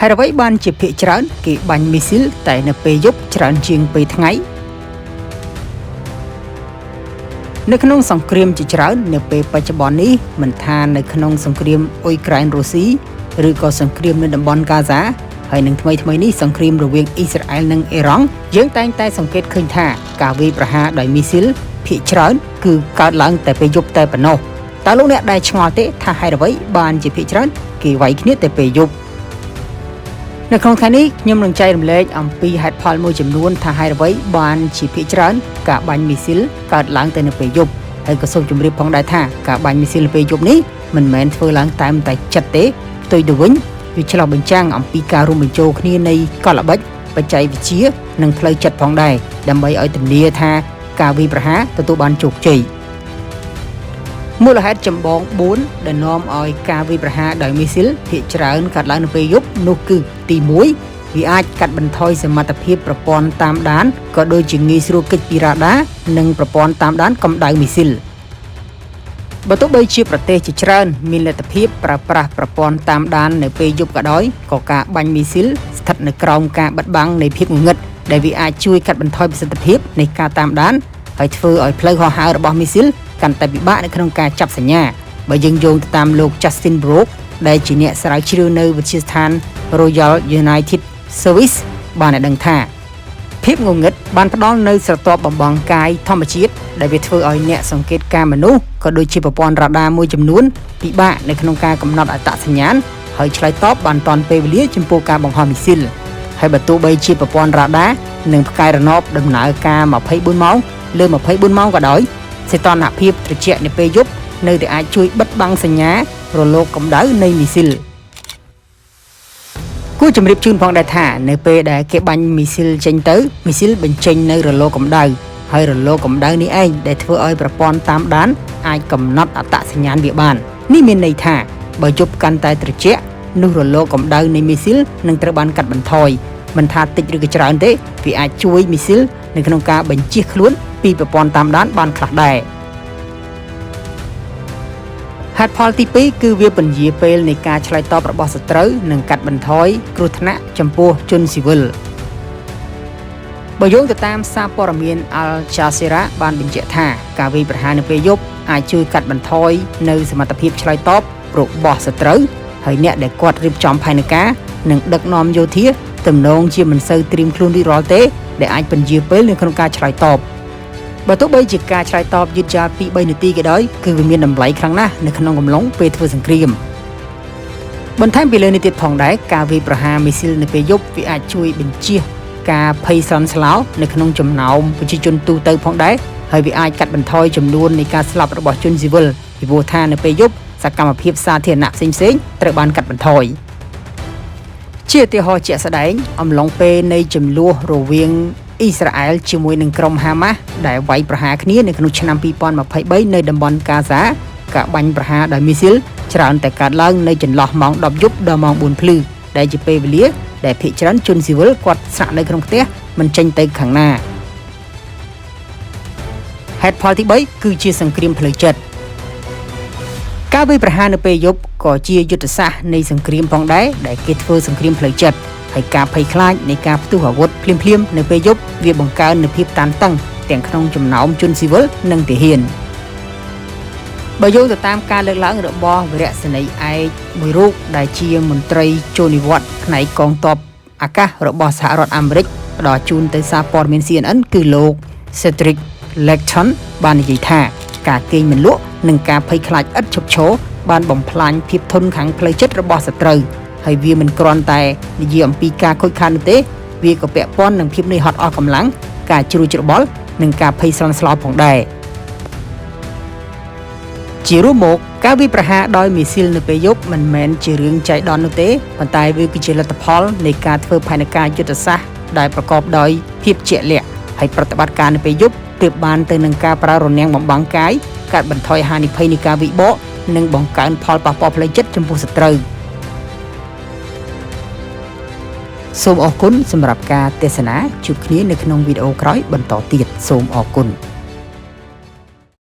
ហេតុអ្វីបានជាភាគច្រើនគេបាញ់មីស៊ីលតែនៅពេលយប់ច្រើនជាងពេលថ្ងៃនៅក្នុងសង្គ្រាមជាច្រើននៅពេលបច្ចុប្បន្ននេះមិនថានៅក្នុងសង្គ្រាមអ៊ុយក្រែនរុស្ស៊ីឬក៏សង្គ្រាមនៅតំបន់ហ្គាហ្សាហើយនឹងថ្មីថ្មីនេះសង្គ្រាមរវាងអ៊ីស្រាអែលនិងអ៊ីរ៉ង់យើងតែងតែសង្កេតឃើញថាការវាយប្រហារដោយមីស៊ីលភាគច្រើនគឺកើតឡើងតែពេលយប់តែប៉ុណ្ណោះតើលោកអ្នកដែលឆ្ងល់ទេថាហេតុអ្វីបានជាភាគច្រើនគេវាយគ្នាតែពេលយប់ នៅក្នុងថ្ងៃនេះខ្ញុំនឹងចែករំលែកអំពីហេតុផលមួយចំនួនថាហេតុអ្វីបានជាភាគច្រើនការបាញ់មីស៊ីលកើតឡើងតែនៅពេលយប់ហើយក៏សូមជម្រាបផងដែរថាការបាញ់មីស៊ីលនៅពេលយប់នេះមិនមែនធ្វើឡើងតាមតែចិត្តទេផ្ទុយទៅវិញវាឆ្លុះបញ្ចាំងអំពីការរួមបញ្ចូលគ្នានៃកលល្បិចបច្ចេកវិទ្យានិងផ្លូវចិត្តផងដែរដើម្បីឲ្យធានាថាការវាយប្រហារទទួលបានជោគជ័យមូលហេតុចម្បង4ដែលនាំឲ្យការវាយប្រហារដោយមីស៊ីលភាគច្រើនកើតឡើងនៅពេលយប់នោះគឺទី1វាអាចកាត់បន្ថយសមត្ថភាពប្រព័ន្ធតាមដានក៏ដូចជាងាយស្រួលគេចពីរ៉ាដានិងប្រព័ន្ធតាមដានកម្ដៅមីស៊ីលបើទោះបីជាប្រទេសជាច្រើនមានលទ្ធភាពប្រើប្រាស់ប្រព័ន្ធតាមដាននៅពេលយប់ក៏ដោយក៏ការបាញ់មីស៊ីលស្ថិតនៅក្រោមការបិទបាំងនៃភាពងងឹតដែលវាអាចជួយកាត់បន្ថយប្រសិទ្ធភាពនៃការតាមដានហើយធ្វើឲ្យផ្លូវហោះហើររបស់មីស៊ីលកាន់តែពិបាកនៅក្នុងការចាប់សញ្ញាបើយើងយោងទៅតាមលោក Justin Brook ដែលជាអ្នកស្រាវជ្រាវនៅវិទ្យាស្ថាន Royal United Service បានឲ្យដឹងថាភាពងងឹតបានផ្ដល់នូវស្រទាប់បំបងកាយធម្មជាតិដែលវាធ្វើឲ្យអ្នកសង្កេតការណ៍មនុស្សក៏ដូចជាប្រព័ន្ធរ៉ាដាមួយចំនួនពិបាកនៅក្នុងការកំណត់អត្តសញ្ញាណហើយឆ្លើយតបបានទាន់ពេលវេលាចំពោះការបង្ហោះមីស៊ីលហើយបើទោះបីជាប្រព័ន្ធរ៉ាដានិងផ្កាយរណបដំណើរការ24ម៉ោងលើ24ម៉ោងក៏ដោយសីតុណ្ហភាពត្រជាក់នៅពេលយប់នៅតែអាចជួយបិទបាំងសញ្ញារលកកម្ដៅនៃមីស៊ីលគួរជម្រាបជូនផងដែរថានៅពេលដែលគេបាញ់មីស៊ីលចេញទៅមីស៊ីលបញ្ចេញនៅរលកកម្ដៅហើយរលកកម្ដៅនេះឯងដែលធ្វើឲ្យប្រព័ន្ធតាមដានអាចកំណត់អត្តសញ្ញាណវាបាននេះមានន័យថាបើយប់កាន់តែត្រជាក់នោះរលកកម្ដៅនៃមីស៊ីលនឹងត្រូវបានកាត់បន្ថយមិនថាតិចឬក៏ច្រើនទេវាអាចជួយមីស៊ីលនៅក្នុងការបញ្ជៀសខ្លួនពីប្រព័ន្ធតាមដានបានខ្លះដែរហេតុផលទី2គឺវាពន្យាពេលនៃការឆ្លើយតបរបស់សត្រូវនិងកាត់បន្ថយគ្រោះថ្នាក់ចំពោះជនស៊ីវិលបើយោងទៅតាមសារព័ត៌មាន Al Jazeera បានបញ្ជាក់ថាការវាយប្រហារនៅពេលយប់អាចជួយកាត់បន្ថយនៅសមត្ថភាពឆ្លើយតបរបស់សត្រូវហើយអ្នកដែលគាត់រៀបចំផែនការនិងដឹកនាំយោធាទំនងជាមិនសូវត្រៀមខ្លួនរួចរាល់ទេដែលអាចពន្យាពេលនៅក្នុងការឆ្លើយតបបើទោះបីជាការឆ្លើយតបយឺតយ៉ាវ2 3នាទីក៏ដោយគឺវាមានតម្លៃខ្លាំងណាស់នៅក្នុងកំឡុងពេលធ្វើសង្គ្រាមបន្ថែមពីលើនេះទៀតផងដែរការវាយប្រហារមីស៊ីលនៅពេលយប់វាអាចជួយបញ្ជៀសការភ័យសន់ស្លោនៅក្នុងចំណោមប្រជាជនទូទៅផងដែរហើយវាអាចកាត់បន្ថយចំនួននៃការស្លាប់របស់ជនស៊ីវិលពីព្រោះថានៅពេលយប់សកម្មភាពសាធារណៈផ្សេងៗត្រូវបានកាត់បន្ថយជាឧទាហរណ៍ជាក់ស្ដែងអំឡុងពេលនៃចំនួនរវាងអ៊ីស្រាអែលជាមួយនឹងក្រុមហាម៉ាស់ដែលវាយប្រហារគ្នានៅក្នុងឆ្នាំ2023នៅតំបន់ហ្គាហ្សាការបាញ់ប្រហារដោយមីស៊ីលច្រើនតែកើតឡើងនៅចន្លោះម៉ោង10យប់ដល់ម៉ោង4ភ្លឺដែលជាពេលវេលាដែលភាគច្រើនជនស៊ីវិលគាត់ស្នាក់នៅក្នុងផ្ទះមិនចេញទៅខាងណាហេតុផលទី3គឺជាសង្គ្រាមផ្លូវចិត្តការវាយប្រហារនៅពេលយប់ក៏ជាយុទ្ធសាស្ត្រនៃសង្គ្រាមផងដែរដែលគេធ្វើសង្គ្រាមផ្លូវចិត្តហើយការភ័យខ្លាចនៃការផ្ទុះអាវុធភ្លាមៗនៅពេលយប់វាបង្កើននូវភាពតានតឹងទាំងក្នុងចំណោមជនស៊ីវិលនិងទាហានបើយោងទៅតាមការលើកឡើងរបស់វរៈសេនីយ៍ឯកមួយរូបដែលជាមន្ត្រីចូលនិវត្តន៍ផ្នែកកងទ័ពអាកាសរបស់សហរដ្ឋអាមេរិកផ្ដល់ជូនទៅសារព័ត៌មាន CNN គឺលោក Cedric Lecton បាននិយាយថាការគេងមិនលក់និងការភ័យខ្លាចឥតឈប់ឈរបានបំផ្លាញភាពធន់ខាងផ្លូវចិត្តរបស់សត្រូវហើយវាមិនគ្រាន់តែនិយាយអំពីការខូចខាតនោះទេវាក៏ពាក់ព័ន្ធនឹងភាពនឿយហត់អស់កម្លាំងការជ្រួលច្របល់និងការភ័យស្លន់ស្លោផងដែរជារួមមកការវាយប្រហារដោយមីស៊ីលនៅពេលយប់មិនមែនជារឿងចៃដន្យនោះទេប៉ុន្តែវាគឺជាលទ្ធផលនៃការធ្វើផែនការយុទ្ធសាស្ត្រដែលប្រកបដោយភាពជាក់លាក់ហើយប្រតិបត្តិការនៅពេលយប់ប្រៀបបានទៅនឹងការប្រើរនាំងបំបាំងកាយកាត់បន្ថយហានិភ័យនៃការវិបកនិងបង្កើនផលប៉ះពាល់ផ្លូវចិត្តចំពោះសត្រូវសូមអរគុណសម្រាប់ការទស្សនាជួបគ្នានៅក្នុងវីដេអូក្រោយបន្តទៀតសូមអរគុណ